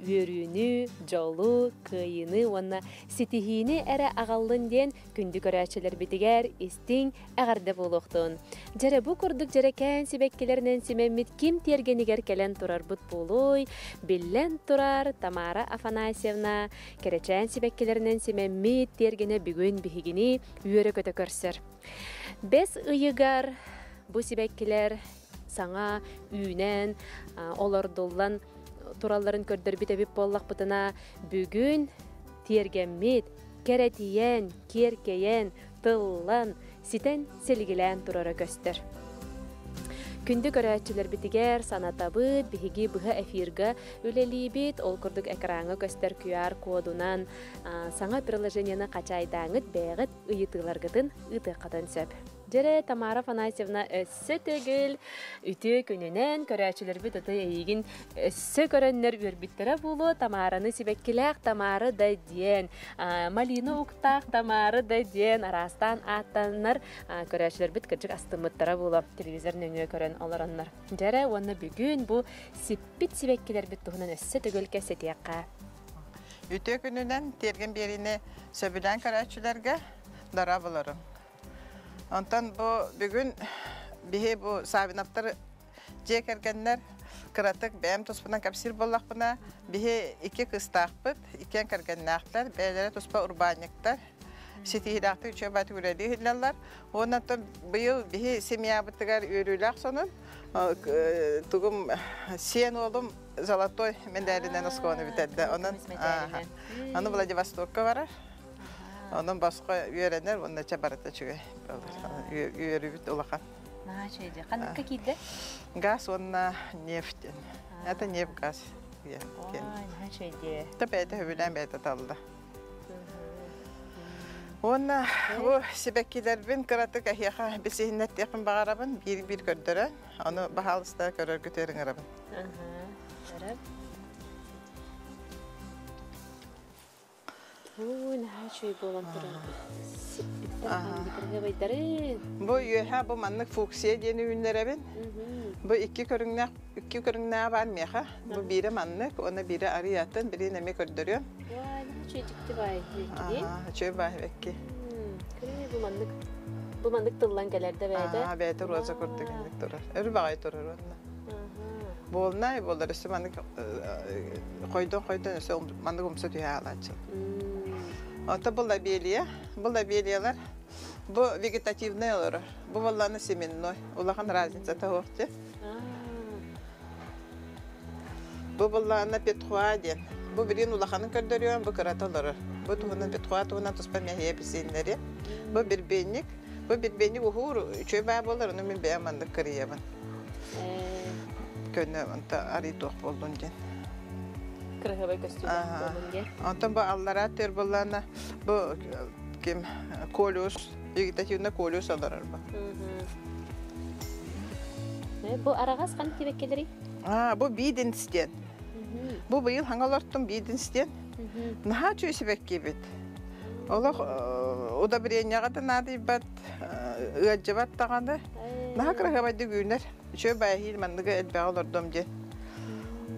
үөрүүнү, дьолу, кыайыыны уонна ситиһиини эрэ аҕаллын диэн күндү көрөөччүлэрбитигэр истиҥ эҕэрдэ буолуохтун. Дьэрэ бу курдук дьэрэкээн сибэккилэринэн симэммит ким тиэргэнигэр кэлэн турарбыт буолуой, биллэн турар Тамара Афанасьевна кэрэчээн сибэккилэринэн симэммит тиэргэнэ бүгүн биһигини үөрэ-көтө көрсөр. Бэс ыйыгар бу сибэккилэр саҥа үүнэн, олордуллан туралларын көрдөрбүт эбит буоллахпытына, бүгүн тиэргэммит кэрэтийэн, киэркэйэн, тыллан, ситэн силигилээн турара көстөр. Күндү көрөөччүлэрбитигэр санатабыт, биһиги быһа эфирга үлэлиибит, ол курдук экраҥҥа көстөр QR-кодунан саҥа приложениены хачайдааҥыт бэйэҕит ыйытыыларгытын ыытыаххытын сөп. Дьэрэ, Тамара Афанасьевна өссө төгүл үтүө күнүнэн көрөөччүлэрбит ыты эйигин өссө көрөннөр үөрбүттэрэ буолуо. Тамараны сибэккилээх Тамара да диэн, малина уктаах Тамара да диэн араастаан ааттаннар көрөөччүлэрбит кырдьык астыммыттара буолуо. Телевизор нөҥүө көрөн олороннор. Дьэрэ, уонна бүгүн бу сиппит сибэккилэрбит туһунан өссө төгүл кэпсэтиэххэ. Үтүө күнүнэн тиэргэн биэриини сөбүлээн көрөөччүлэргэ дара буларым. Онтон бу бүгүн биһи бу Савиновтар дьиэ кэргэннэр кыратык бэйэм туспунан кэпсиир буоллахпына, биһи икки кыыстаахпыт, иккиэн кэргэннээхтэр, бэйэлэрэ туспа урбаанньыктар, ситиһиилээхтик үчүгэй баҕайытык үлэлии сылдьаллар. Уонна оттон быйыл биһи семьябытыгар үөрүүлээх сонун тугум сиэн уолум золотой медалинэн оскуоланы бүтэрдэ. Онон аны Владивостокка барар. Онон босхо үөрэнэр уонна чэ барыта үчүгэй. Үөрүүбүт улахан. Наһаа үчүгэй дии. Ханныкка киирдэ? Газ уонна нефть. Это нефть газ. Ой, наһаа үчүгэй дии. Та бэйэтэ сөбүлээн бэйэтэ талла. Уонна бу сибэккилэрбин кыратык эһиэхэ билсиһиннэртиэхпин баҕарабын, биир-биир көрдөрөн, ону баһаалыста көрөргүтүгэр ыҥырабын. Ой, наһаа үчүгэй буолан турар. Сиппиттэр кыргыбайдарын. Бу үөһэ бу маннык фуксия диэн үүннэрэбин. Бу икки көрүҥнээх икки көрүҥнээх баар миэхэ. Бу биирэ маннык, уонна биирэ арыйатын, билигин эмиэ көрдөрүөм. Ой, наһаа үчүгэй дьикти баай бэкки. Үчүгэй баай бэкки. Көрү бу маннык бу маннык тыллан кэлэр да бэйэтэ. Аа, бэйэтэ роза курдук инник турар. Өрү баҕай турар уонна. Буолнай буолар өссө маннык хойдон-хойдон өссө маннык умса түһэ хаалааччы. Онто бу лабелия, бу лабелиялар бу вегетативный олорор. Бу буоллааны семенной. Улахан разницата суох дии. Бу буоллаана петхуа диэн. Бу билигин улаханын көрдөрүөм, бу кырата олорор. Бу туһунан петхуа туһунан туспа мэһийэ билсииннэри. Бу бирбиэнньик. Бу бирбиэнньик уһуур үчүгэй баа буолар, ону мин бэйэм маннык кырыйабын. Көнө онто арый туох буоллун диэн. Кыраһыабай көстүүлээх буоллун диэн. Онтон бу аллараа төр буоллаана бу ким Колюс, вегетативно Колюс олорор бу. Бу араҕас хан тибэккэлэрий? Аа, бу бидинс диэн. Бу быйыл хаҥа олортум бидинс диэн. Наһаа үчүгэй сибэккибит. Олох удобрениеҕа да наадыйбат, ыалдьыбат даҕаны. Наһаа кыраһыабайдык үүнэр. Үчүгэй баайыһыыр манныгы элбэҕи олордум диэн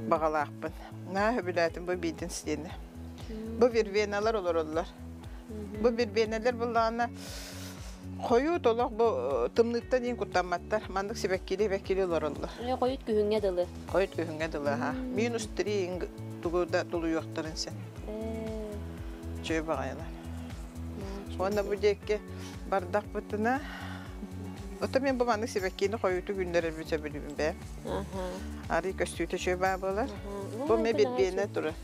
баҕалаахпын. Наһаа сөбүлээтим бу бидинс диэни. Бу вербеналар олороллор. Бу вербеналар буллаҕына хойут олох бу тымныыттан иин куттамматтар. Маннык сибэккили-сибэккили олороллор. Хойут күһүҥҥэ дылы. Хойут күһүҥҥэ дылы аха. Минус три тугу да тулуйуохтарын син. Үчүгэй баҕайылар. Уонна бу диэки бардахпытына Ото мен бу маннык сибэккини хойутук үүннэрэрбин сөбүлүүбүн бээ. Арый көстүүтэ үчүгэй баа буолар. Бу ме бирбиэнэ турар.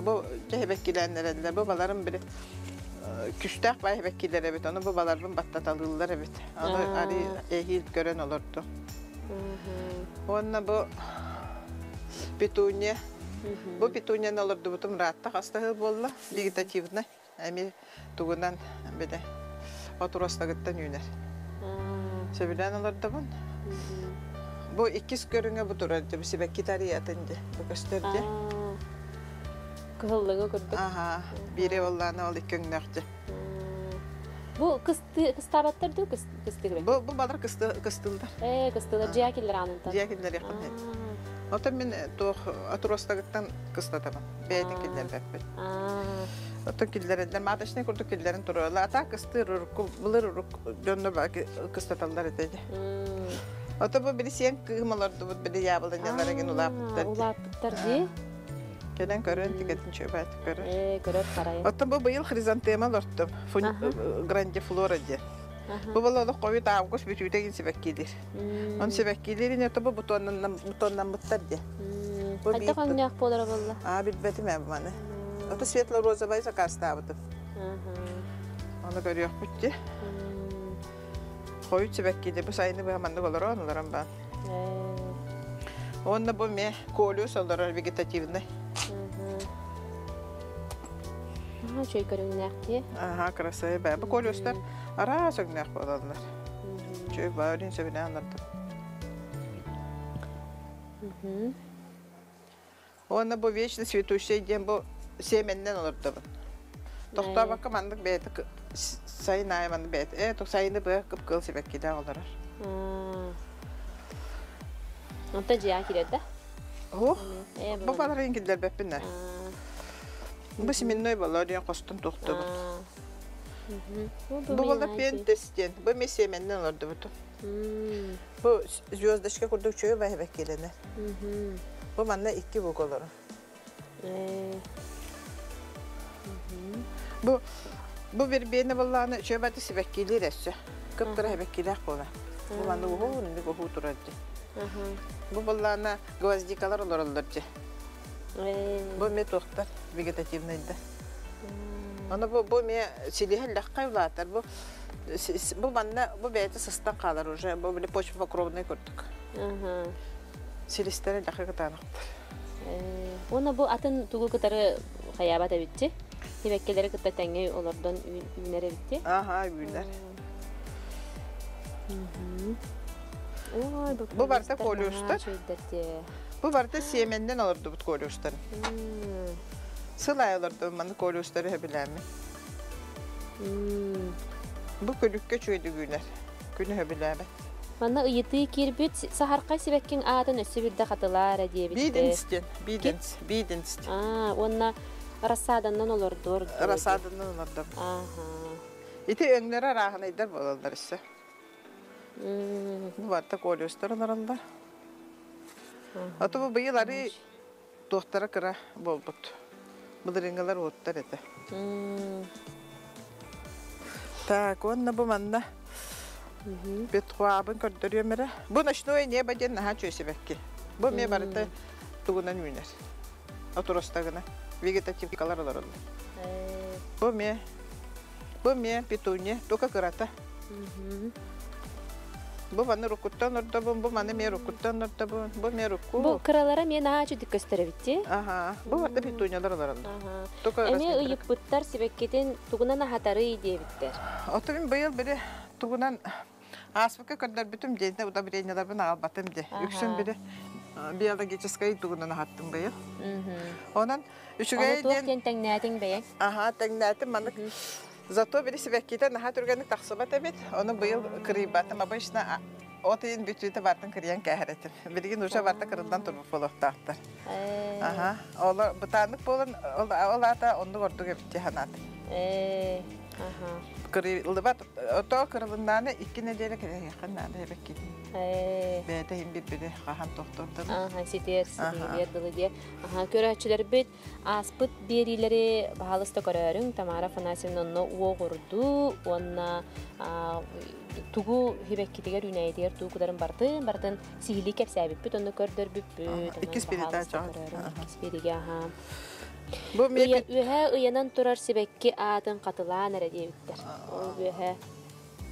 Бу дьэһэбэккилээннэрэллэр. Бу баларым били күстээх баай эбэккилэр эбит. Ону бу баларбын баттаталыыллар эбит. Ону арый эһиил көрөн олордум. Уонна бу петуния. Бу петунияны олордубутум ыраатта хастаһыы буолла. Вегетативный. Эми тугунан бile отуруостагыттан үүнэр. Сөбүлээн олордобун. Бу иккис көрүҥэ бу турар дьэ, бу сибэкки тариятын дьэ, бу көстөр дьэ. Кыһыллыҥы курдук. Аха, биире боллаана ол икки өҥнөөх дьэ. Бу кысты кыстаабаттар дуу кыстыгы Бу бу балар кыстылдар. Ээ, кыстылар дьиэ киллэр аанынтан. Дьиэ киллэр яхын. Оттон мин туох отростагыттан кыстатабын. Бэйэтин киллэрбэппин. Оттон киллэрэллэр, маточнай курдук киллэрин туруораллар. А так кыстыыр урукку, былыр урук дьонно кыстаталлар этэ. Ото бу били сиэн кыым олордубут били яблонялар эгин улааппыттар. Улааппыттар дии. Кэлэн көрөн тигэтин чөбөт көрөр. Ээ, көрөр харайын. Оттон бу быйыл хризантема олортум. Грандифлора диэн. Бу была олох хойут август бүтүүтэ гин сибэккилир. Он сибэккилир ини бу бутоннаммыттар диye. Бу Хайдах өҥнөөх буолара буолла? Аа, билбэтим ээ маны. Ото светло-розовай заказтаабытым. Оны көрүөхпүт дии. Хойут сибэккилир бу сайыны быһа маннык олорон олорон баан. Уонна бу ме колиус олорор вегетативный. Үчүгэй көрүҥнээх дии. Аха, красивый. Бу колиустар араас өҥнөөх буолаллар. Үчүгэй баарын сөбүнээн олордум. Уонна бу вечно цветущий диэн бу сиэмэннэн олордобун. Тохтообокко маннык бэйэтэ сайын аайы маннык бэйэтэ сайыны быа кып-кыл сибэккилээх олорор. Онтон дьиэҕэ киирэр да? Ух, бу баларын киллэрбэппин ээ. Бу семенной болор диэн хостун тохтубут. Бу болла пентес диэн. Бу ми семеннен олордубутум. Бу звездочка курдук чөйө бэһэбэккилэнэр. Бу манна икки бук олорор. Бу бу вербена боллааны чөйө баты сибэккилир өссө. Кып-кыра хэбэккилээх буола. Бу манна уһун инник уһуу турар дии. Бу боллаана гвоздикалар олороллор дии. Бу ме туохтар вегетативныйда. Аны бу бу ме силиһэ лэххэ улаатар. Бу бу манна бу бэйэтэ сыстан хаалар уже. Бу били почвопокровный курдук. Силистэрэ лэххэ кытаанахтар. Уонна бу атын тугу кытары хайаабат эбитчи? Сибэккилэри кытта тэҥҥэ олордон үүнэр эбитти. Аха, үүнэр. Ой, бу Бу барыта колюстар наһаа колюстар. үчүгэйдэр дии. Бу барыта сиэмэннэн олордубут колюстар. Сыл аайы олордубут маннык колюстары сөбүлээммин. Бу күлүккэ үчүгэйдик үүнэр. Күнү сөбүлээбэт. Манна ыйытыы киирбит саһархай сибэккиҥ аатын өссө биирдэ хатылаа эрэ диэбиттэр. Биденс диэн. Биденс. Биденс. Аа, уонна рассаданнан олордуор дуо? Рассаданнан олордум. Ааха. Ити өҥнөрө арааһынайдар буолаллар өссө. Бу барыта колюстар олороллор. Ото бу быйыл арыы туохтара кыра буолбут. Былырыҥҥылар уоттар этэ. Так, уонна бу манна Петруабын көрдөрүөм эрэ. Бу ночное небо диэн наһаа үчүгэй сибэкки. Бу эмиэ барыта тугунан үүнэр. Отростагына. Вегетативкалар олороллор. Бу эмиэ бу эмиэ петуния, только кырата. Бу маны рукуттан ордобун, бу маны эмиэ рукуттан ордобун, бу эмиэ рукку. Бу кыралара эмиэ наһаа үчүгэй көстөр эбит дии. Аха, бу барыта петуниялар олороллор. Только Эмиэ ыйыппыттар сибэккитин тугунан аһатарый диэбиттэр. Ото мин быйыл били тугунан ааспыкка көрдөрбүтүм диэннэ удобренияларбын аҕалбатым дии. Үксүн били биологическай тугунан аһаттым быйыл. Онон үчүгэй Ону туох диэн диэн тэҥнээтиҥ бэйэҥ? Аха, тэҥнээтим маннык. Зато били сибэккитэ наһаа түргэнник тахсыбат эбит. Ону быйыл кырыйбатым. Обычно от ыйын бүтүүтэ бартын кырыйан кээһэр этим. Билигин уже барта кырыллан турбут буолуохтаахтар. Аха. Олор бытааннык буолан ол аата оннук ордук эбит дии санаатым. Кырыллыбат ото кырылыннааны 2 нэдиэлэ кэтэһиэххин наада эбэккитин. Бэйэтэ иһин билбити хаһан тохтордун. Аха, ситиэр, ситиһиэр дылы диэ. Аха, көрөөччүлэрбит ааспыт биэриилэри баһаалыста көрөөрүҥ. Тамара Афанасьевна онно уоҕурдуу уонна тугу хибэккитигэр үүнээйитигэр туу кударын бартын бартын сиһилии кэпсээбиппит, онно көрдөрбүппүт. Иккис передача. Иккис биэриигэ, аха. Бу Үөһэ ыйанан турар сибэкки аатын хатылаан эрэ диэбиттэр. Ол үөһэ.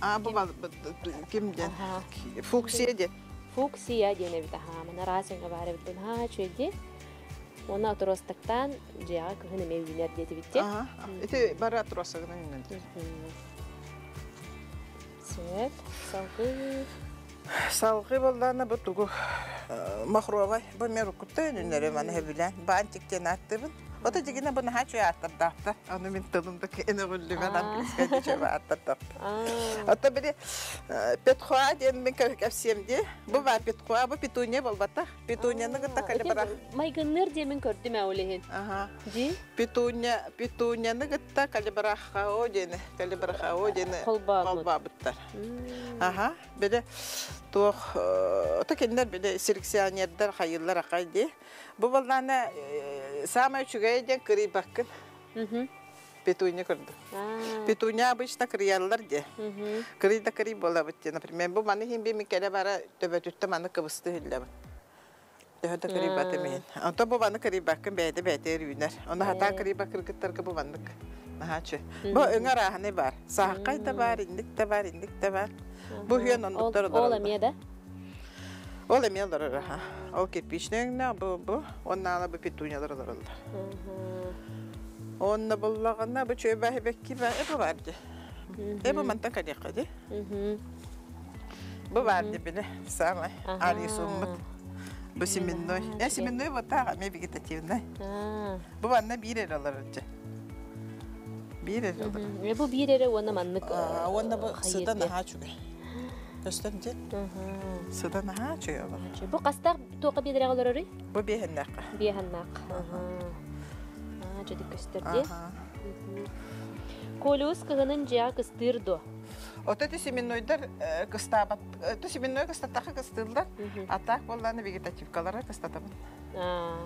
А, бу ким диэн? Фуксия диэн. Фуксия диэн эбит, аха. Мана араас өҥө баар эбит. Ха, үчүгэй. Уонна отростактаан дьиэҕэ кыһын эмиэ үүнэр диэтибит дии. Аха. Ити бары отростагынан үүнэр. Сөп. Салгыы. Салгыы боллаана бу тугу махровай. Бу мен руккутта үннөрү маны хөбүлээн. Баантик диэн ааттыбын. Ото дьигинэ бу наһаа үчүгэй ааттардаахтар. Ону мин тылым да кэнэҕүллүбэн английскай үчүгэй ааттардаахтар. Ото били Петхуа диэн мин кэпсиэм дии. Бу баар Петхуа, бу петуния буолбатах. Петунияны кытта калибра. Майгынныыр диэмин көрдүм ээ ол иһин. Аха. Дии? Петуния, петунияны кытта калибрахао диэни, калибрахао диэни холбообуттар. Аха. Били туох ото кинилэр били селекционердар хайыыллар акай дии. Бу баллаана самай үчүгэй диэн кырыйбаккын. Петуния курдук. Петуния обычно кырыйаллар дии. Кырый да кырый буолабыт дии. Например, бу маны иһин би кэлэ бара төбөтүттэ маны кыбысты иһиллэбин. Төһө да кырыйбатым иһин. Онтон бу маны кырыйбаккын бэйэтэ бэйэтигэр үүнэр. Ону хатаан кырыйбак кыргыттарга бу маннык. Наһаачы. Бу өҥө арааһынай баар. Сааххай да баар, инник да баар, инник да баар. Бу үһүөн оннуктар олороллор. Ол эмиэ да? Ол эмиэ олорор аха. Ол кирпичный өҥнөөх бу бу уонна бу петуниялар олороллор. Онно буллаҕына бу чүөбэһи бэкки ба эбэ бар ди. Эбэ мантан кэлиэххэ ди. Бу бар ди били самай арисуммут. Бу семенной. Э семенной вот так эмиэ вегетативный. Бу манна биир эрэ олорор дьэ. Биир эрэ олорор. Бу биир эрэ уонна маннык Уонна бу сыта наһаа үчүгэй. Көстөн дьэ. Сыта наһаа үчүгэй олор. Бу хастаах туохха биэдэрэҕэ олороруй? Бу биэһэннээххэ. Биэһэннээх. Аа, дьэдик көстөр дии. Колеус кыһынын дьиэҕэ кыстыыр дуо? Ото ити семеннойдар кыстаабат, ото семенной кыстаттаха кыстыыллар, а так буоллааны вегетативкалара кыстатабын.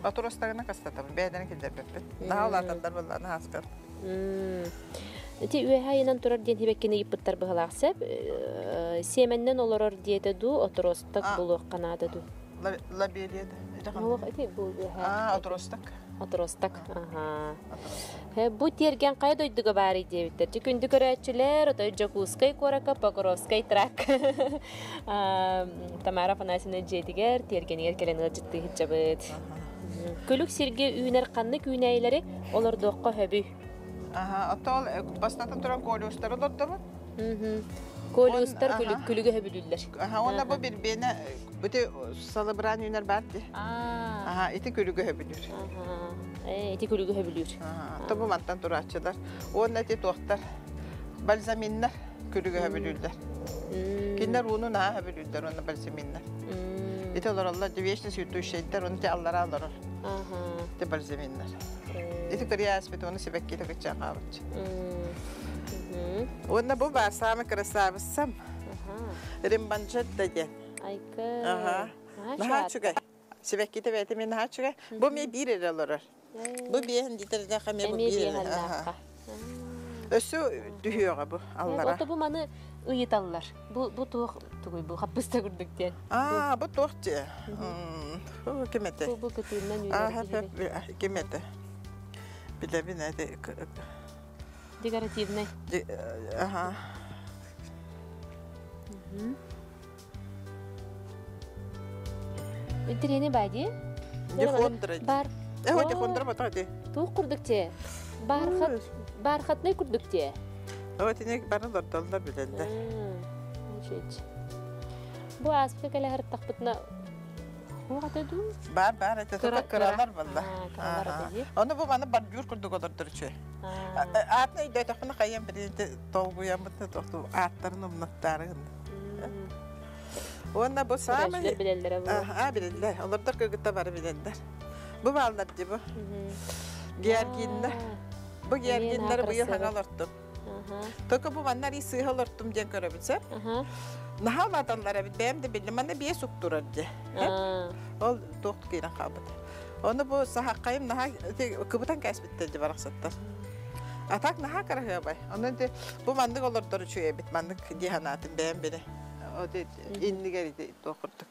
Отростарына кыстатабын, бэйэлэрин киллэрбэппит. Наһаа улааталлар буоллааны хааскар. Ити үөһэ айынан турар диэн хибэккини ыйыппыттар быһалаах сөп. Сиэмэннэн олорор диэтэ дуу, отросток булуохха наада дуу? Лабелия Олох ити бу үөһэ. Аа, отросток. Отросток. Аха. Бу тиэргэн хайа дойдуга баарый диэбиттэр. Дьэ күндү көрөөччүлэр, отой Дьокуускай куоракка Покровскай тракт Тамара Афанасьевна дьиэтигэр, тиэргэнигэр кэлэн ыалдьыттыы сылдьабыт. Күлүк сиргэ үүнэр ханнык үүнээйилэри олордуохха сөбүй? Аха, оттон бастатан туран колеустары олордобут. Колеустар күлүгү сөбүлүүллэр. Аха, уонна бу бирбиэнэ бити салыбыраан үүнэр баар дии. Аха, ити күлүгү сөбүлүүр. Ити күлүгү сөбүлүүр. Тобу мантан турааччылар. Уонна ити туохтар бальзаминнар күлүгү сөбүлүүллэр. Кинилэр ууну наһаа сөбүлүүллэр уонна бальзаминнар. Ити олороллор вечно цветущайдар, оны те аллара олорор. Ити бальзаминнар. Ити кырыйааспыт, оны сибэкки кыччаан хаалбыт. Уонна бу баар саамай красавицам. Римбанжетта диэн. Айка. Аха. Наһаа үчүгэй. Сибэккитэ бэйэтэ мин наһаа үчүгэй. Бу эмиэ биир эрэ олорор. Бу биэһин диэтэрдээх эмиэ бу биир эрэ. Өссө түһүөҕэ бу аллара. Ото бу маны ыйыталлар. Бу бу туох тугуй бу хаппыста курдук диэн. Аа, бу туох дии? Ким этэ? Бу бу кытыыннан үүнэр. Ким этэ? Билэбин эти. Декоративный. Аха. Интириэни баа дии? Дихондра. Бар. Э, дихондра батаа дии. Туох курдук те? Бархат, бархатный курдук те. О, тине бары лордоллар билэллэр. Бу ааспыта кэлэ сырыттахпытына Туох дуу? Бар, бар, это только кыралар балла. Оны бу маны бордюр курдук олордор үчү. Аатын өйдөтөхпүнэ хайан биринти толгуйаммытны тохту ааттарын умнаттаары Уонна бу саамай билэллэрэ бу. Аа, билэллэр. Олордор кыргытта бары билэллэр. Бу бааллар дии бу. Георгиннар. Бу георгиннары быйыл хаҥа олортум. Только бу манна ри сыыһа олортум диэн көрөбүт сөп. Наһаа улааталлар эбит бэйэм да биллим. Манна биэс ук турар дии. Ол туох киирэн хаалбыт. Ону бу сахаққайым наһаа кыбытан кээспиттэр дии барахсаттар. А так наһаа кыраһыабай. Онон бу маннык олордор үчүгэй эбит. Маннык дии санаатым бэйэм биле. Иннигэр ити туох курдук.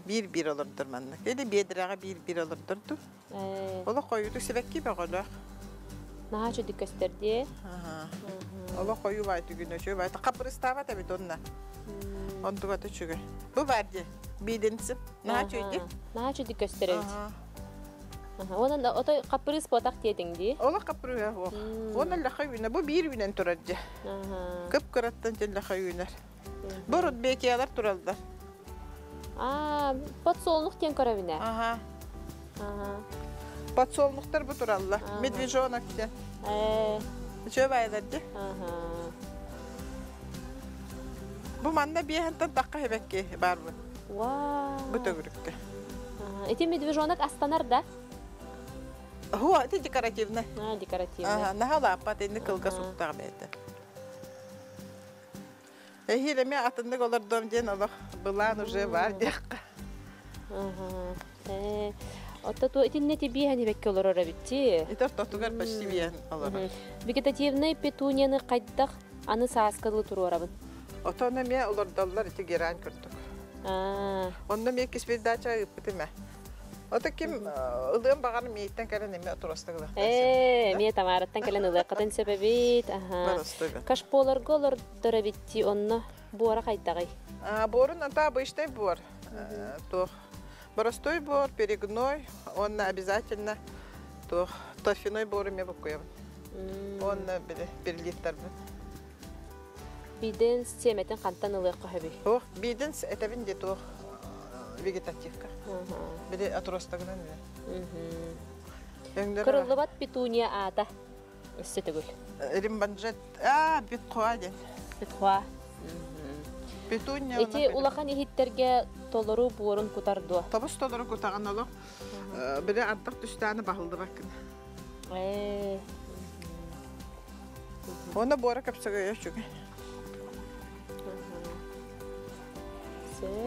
Биир-биир олордор маннык. Или биэдрэҕэ биир-биир олордорду. Олох хойуутук сибэкки бөҕөлөөх. Наһаа үчүгэй көстөр дии. Олох хойуу баай түгүнэ үчүгэй баай. Хапырыстаабат эбит онно. Онтугата үчүгэй. Бу баар дии. Биидинсим. Наһаа үчүгэй дии. Наһаа үчүгэй көстөр эбит. Онон отой хаппырыыс буотах диэтиҥ дии. Олох хаппырыыһа суох. Уонна лэхэ үүнэ. Бу биир үүнэн турар дии. Кып-кыраттан лэхэ үүнэр. Бу рудбекиялар тураллар. Аа, подсолнух диэн көрөбүнэ. Аха. Аха. Подсолнухтар бу тураллар. Медвежонок диэн. Үчүгэй баайдар дии. Бу манна биэһэнтэн тахха хэбэкки баар бу. Бу төгүрүккэ. Ити медвежонок астанар да? Ху, ити декоративный. А, декоративный. Ага, наһаа улааппат, инни кылгас уктаах бэйэтэ. Эһиил эмиэ атыннык олордуом диэн олох былаан уже баар диэххэ. Отто ту итиннэ ти биэһэн ибэкке олорор эбитти. Ити ортотугар почти биэһэн олорор. Вегетативный петунияны хайдах аны сааска дылы туруорабын? Отон эмиэ олордоллор ити герань курдук. Онно эмиэ иккис передача ыыппытым ээ. Ото ким ылыан баҕар мииттэн кэлэн эмиэ туруостак ылыахтаах. Ээ, эмиэ Тамараттан кэлэн ылыаххытын сөп эбит. Аха. Кашполарга олордор эбитти, онно буора хайдаҕый? Буорун ата обычный буор. Туох Боростой буор, перегной, уонна обязательно туох торфяной буору эмиэ буккуйабын. Уонна били перелиттарбын. Биденс сиэмэтин хантан ылыахха сөбүй? Туох биденс этэбин де туох вегетативка. Били отростогынан үө. Кырыллыбат петуния аата өссө төгүл. Римбанжет аа битхуа диэн. Битхуа. Петуния. Ити улахан иһиттэргэ толору буорун кутар дуо? Тобус толору кутаҕын олох. Били ардах түстэни баһылдыбаккын. Ээ. Уонна буора көпсөгөйө үчүгэй.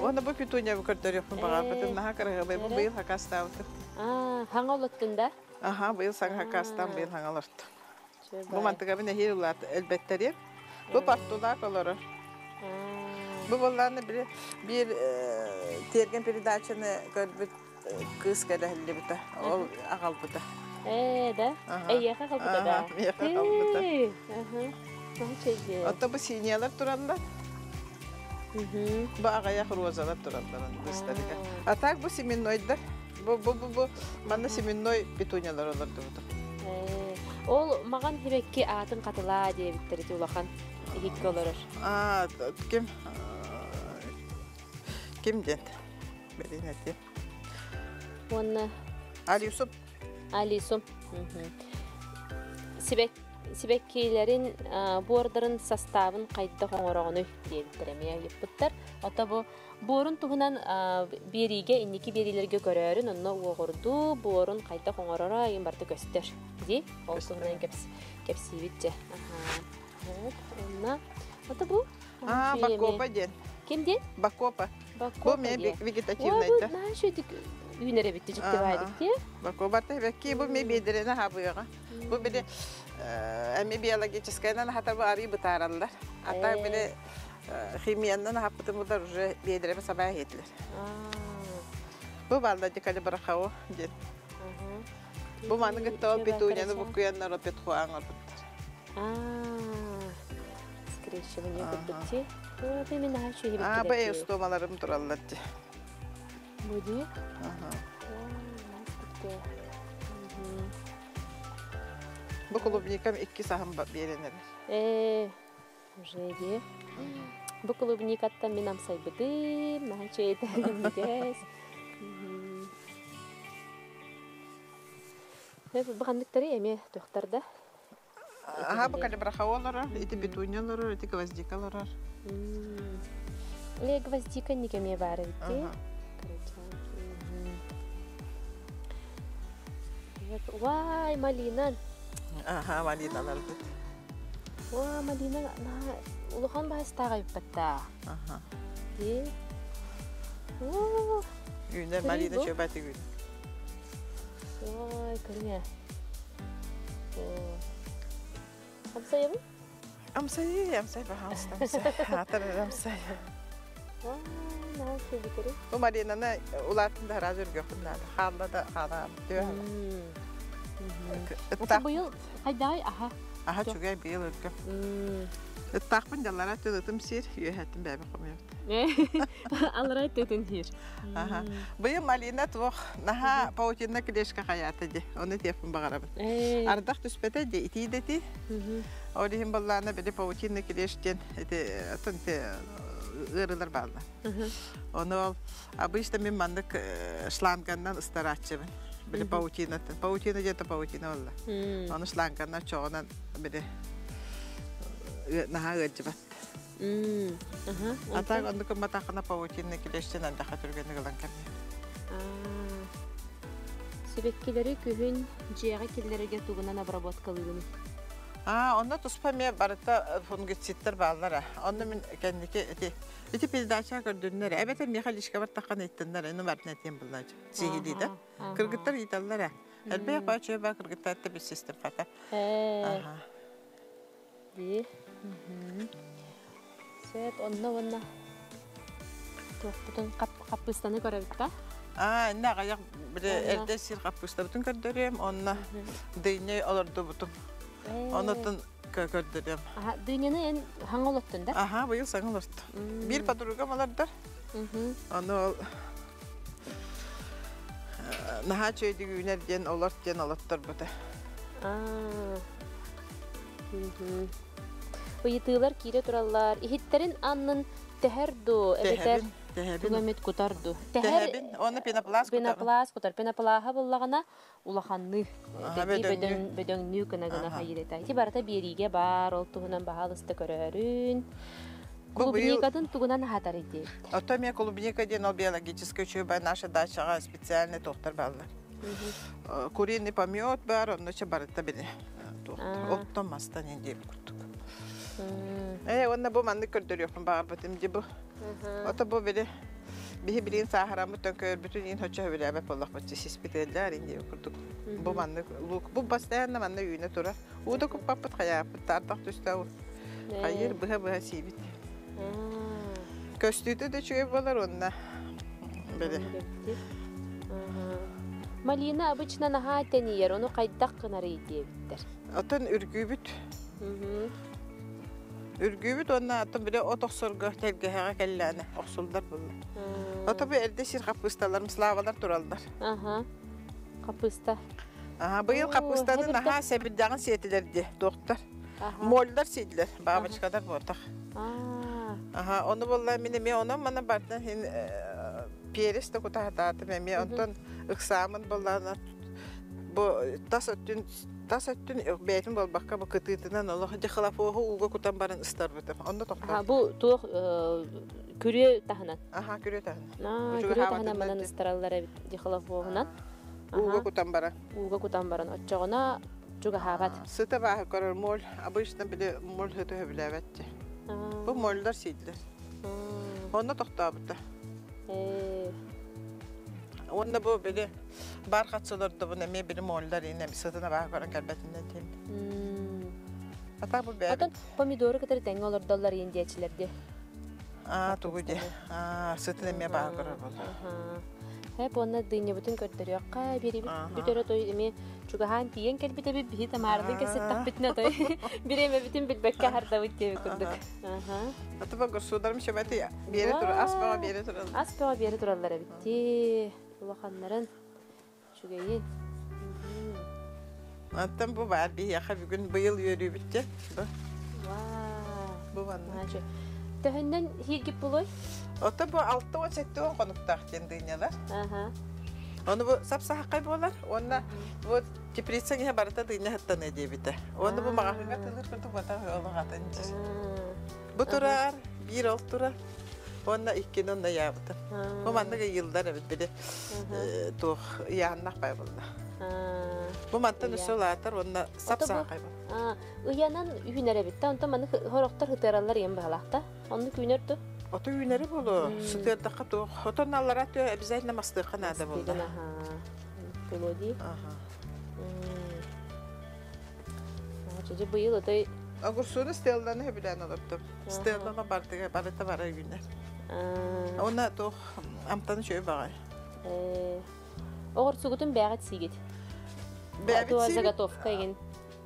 Уонна бу петуниябы көрдөрүөхпүн баҕарбытым. Наһаа кыраһыабай. Бу быйыл хакастаабытым. Аа, хаҥа олоттун да? Аха, быйыл саҥа хакастаан быйыл хаҥа олордум. Бу мантыгабын эһиил улаат элбэттэриэм. Бу портулаак олорор. Бу буоллааны били биир тиэргэн передачаны көрбүт кыыс кэлэһиллибитэ. Ол аҕалбыта. Ээ, да? Эйиэхэ аҕалбыта да? Миэхэ аҕалбыта. Оттон бу синиялар тураллар. Бу аҕыйах розалар тураллар быыстарыгар. А так бу семеннойдар. Бу бу бу бу манна семенной петуниялар олордубутум. Ол маҕан хибэкки аатын хатылаа диэбиттэр ити улахан иһиккэ олорор. Аа, ким ким диэн бэлиэн этиэм. Уонна Алисум. Алисум. Сибэк сибэккилэрин буордарын састаабын хайдах оҥороҕунуй диэбиттэр эмиэ ыйыппыттар. Ото бу буорун туһунан биэриигэ инники биэриилэргэ көрөөрүн онно уоҕурдуу буорун хайдах оҥороро айын барыта көстөр дии. Ол туһунан кэпсиибит дьэ. Онно ото бу Аа, Бакопа диэн. Ким диэн? Бакопа. Бу эмиэ вегетативный да. Наһаа үчүгэй үүнэр эбит дьикти баайдык дии. Бакопа тэбэкки бу эмиэ биэдэрэнэ хабыаҕа. Бу били эми биологическайынан хата бу арыы бытаараллар. А так били химиянан хаппытым будар уже биэдэрэбэ сабаа иһиэтилэр. Бу балла дикалибрахао диэн. Бу маны кытта ол петунияны буккуйаннар опетхуа оҥорбуттар. Скрещивание курдук Мен наһаа үчүгэй Аа, бу эустомаларым тураллар дии. Бу дии? Бу клубникам икки саһым биэрэн эрэр. Ээ, уже дии. Бу клубникаттан мин амсайбытым, наһаа үчүгэй этэ. Бу ханныктары эмиэ туохтар да? Аха, бу калибрахау олорор, ити петуния олорор, ити гвоздика олорор. Э, гвоздика никеме баар эбит Вай, малина. Аха, малина аларбыт. Ва, малина улахан баһыстаах эбиппатта. Аха. Е. О, Үүнэр малина чөбәти үүнэр. Ой, көрүҥэ. Амсайабын? Амсайы, амсай, пожалуйста, амсай. Атар амсай. Бу Маринаны улаатын да харааж үргөхпүн наада. Хаалла да хаалаам. Ыттаах. Быйыл хайдаҕай аха? Аха чүгэй быйыл үргөм. Ыттаахпын дьаллара тылытым сиир, үөһэттин бэйэбин хомуйабыт. Аллара тытын сиир. Аха. Быйыл малина туох наһаа паутина клешка хайаата ди. Оны тиэппин баҕарабын. Ардах түспэтэ ди, итии да ити. Ол иһин баллаана били паутина клеш диэн ити атын ити ыарыылар бааллар. Ону ол обычно мин маннык шланганнан ыстарааччыбын. Били паутинатын. Паутина диэте паутина болла. Ону шланганна чоҕунан били наһаа ыалдьыбат. А так оннук матахана паутина килэстен андаха түргэнник ылан кэмне. Сибэккилэри күһүн дьиэҕэ киллэрэргэ тугунан обработкалыыгын? А, онно туспа эмиэ барыта фунгициттар бааллара. Онно мин кэнники ити ити передача көрдүннэр. Эбэтэр миэхэ лишка бартаххан ыйыттыннар, ину бартын этиэн буллаачы. Сиһилии да. Кыргыттар ыйыталлар ээ. Элбэх баачыа баа кыргыттар да билсистим хата. Аха. Дии. Сөп, онно уонна туохпутун хаппыыстаны көрөбүт да? Аа, инне аҕыйах били эрдэ сир хаппыыстабытын көрдөрүөм, онно дыня олордубутум. Онотун көрдөрүөм. Аха, дыняны эн хаҥа олоттун да? Аха, быйыл саҥа олордум. Биир подругам олордор. Ону ол наһаа үчүгэйдик үүнэр диэн олорт диэн олотторбута. Ыйытыылар киирэ тураллар. Иһиттэрин аннын тэһэр дуу, эбэтэр Тэһэбин. тугу эмит кутар дуу? Тэһэбин. Уонна пенопласт кутабын. Пенопласт кутар. Пеноплаһа буллаҕына улаханныы, бөдөҥнүү. Бөдөҥнүү гына-гына хайыыта. Ити барыта биэриигэ баар, ол туһунан баһаалыста көрөөрүн. Клубникатын тугунан аһатар ити? Ото эмиэ клубника диэн ол биологическай үчүгэй наша дачаҕа специальный туохтар бааллар. Куриный помет бар, онно че барыта били оттон мастан диэбит курдук. Э, уонна бу маннык көрдөрүөхпүн баҕарбытым ди бу. Ото бу били биһи билигин сааһыраммыт төҥкөйөрбүтүн иин хочо сөбүлээбэт буоллахпыт сиспитэллэр ин диэбит курдук. Бу маннык лук бу постоянно манна үүнэ турар. Уу да куппаппыт хайааппыт тардах түстэ хайыр быһа-быһа сиибит. Көстүүтэ да үчүгэй буолар уонна били. Малина обычно наһаа тэнийэр, ону хайдах гынарый диэбиттэр. Оттон үргүүбүт. Үргүүбүт уонна оттон били от охсорго тэлгэһэҕэ кэллээнэ охсуллар булла. Ото бу эрдэ сир хаппыысталарым славалар тураллар. Аха. Хаппыыста. Аха, быйыл хаппыыстаны наһаа сэбирдэҕин сиэтилэр дии, туохтар. Мольдар сиэтилэр, бабочкалар буотах. Аха, ону буолла мин эмиэ онон мана бартан хин перец да кутаһатаатым эмиэ онтон ыксаамын буоллаана бу тас өттүн тас өттүн бэйэтин буолбакка бу кытыытынан олох дихлофоһу ууга кутан баран ыстарбытым. Онно тохтоо. Бу туох күрүө таһынан? Аха, күрүө таһынан. Күрүө таһынан манан ыстараллар эбит дихлофоһунан. Ууга кутан баран. Ууга кутан баран оччоҕуна чугаһаабат. Сыта бааһы көрөр моль обычно били моль һыты хөбүлээбэтчи. Бу мольлар сииллэр. Онно тохтообута. Уонна бу били бар хатсылордобун эмиэ били моллар ине сытына бааһы көрөн кэлбэтиннэн тиим. Ата бу бэйэбит. Отон помидору кытары тэҥҥэ олордоллор иин диэчилэр дии. Аа тугу дии. Аа сытын эмиэ бааһы көрөр буолла. Хэп уонна дынньабытын көрдөрүөххэ биэрибит бүтэрэ той эмиэ чугаһаан тиийэн кэлбит эбит биһи Тамаралыын кэпсэттэхпитинэ той бириэмэбитин билбэккэ аһардабыт диэбит курдук. Атыба государым шөмөтү биэрэ тур ас бөҕө биэрэ тураллар. Ас бөҕө биэрэ тураллар эбит дии. Улаханнарын үчүгэйин. Оттон бу баар биһиэхэ бүгүн быйыл үөрүүбүт дьэ. Бу. Бу манна. Төһөннөн хииргип булуй? Ото бу 60-70 хонуктаах диэн дынялар. Ону бу сап-сахакай буолар. Уонна бу теплица иһэ барыта дыня хаттаны диэбитэ. Уонна бу маҕаһыыҥҥа тылыр курдук бата олох атын дьир. Бу турар, биир ол турар. Уонна иккини онно ыйаабытым. Бу маннык ыйыллар эбит били туох ыйааннах бай булла. Бу мантан өссө улаатар уонна сап-саахай буолла. Ыйанан үүнэр эбит да, онтон маннык хорохтор ытыараллар ийэм баһалаахта. Оннук үүнэр ду? Ото үүнэри болу. Сытыардахха туох. Отон аллара тө обязательно мастыахха наада болла. Боло дии. Чэчэ быйыл отой Огурсууну стелланы хөбүлээн олордум. Стеллама бардыга барыта бара үүнэр. Уонна туох амтаны үчүгэй баҕай. Оҕурсугутун бэҕит сиигит. Бэйэбит сиибит. Заготовка игин.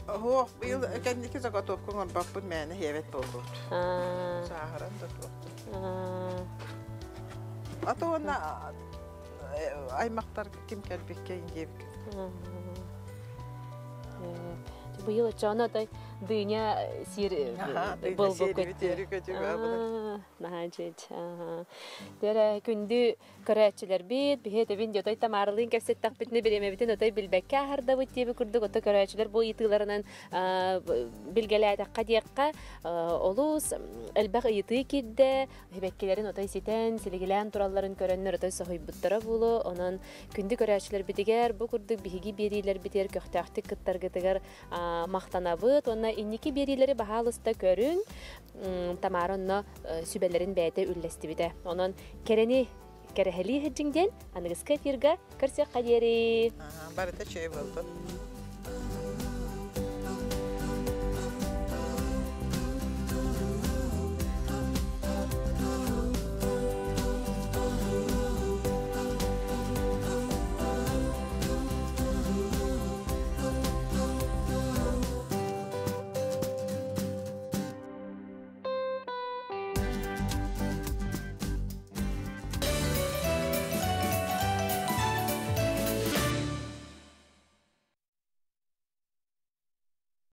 Оһуох, быйыл кэнники заготовка оҥорбоппун мээнэ иһэбэт буоллубут. Сааһыран да туох. А то уонна аймактар ким кэлбиккэ диэбиккэ. Быйыл оччоҕуна отой Дыня сир болбуккут. Наһаа Тере күндү көрөөччүлэрбит, биһи этэбин диотой Тамаралыын кэпсэттэхпитинэ бириэмэбитин отой билбэккэ аһардабыт диэби курдук ото көрөөччүлэр бу ыйытыыларынан билгэлээтэххэ диэххэ олус элбэх ыйытыы киирдэ, сибэккилэрин отой ситэн, силигилээн туралларын көрөннөр отой соһуйбуттара буолуо. Онон күндү көрөөччүлэрбитигэр бу курдук биһиги биэриилэрбитигэр көхтөөхтүк кыттаргытыгар махтанабыт. Уонна инники биэриилэри баһаалыста көрүҥ. Тамара онно сүбэлэрин бэйэтэ үллэстибитэ. Онон кэрэни кэрэһэлии сылдьыҥ диэн аныгыскы эфирга көрсүөххэ диэри. Барыта чөй буолбут.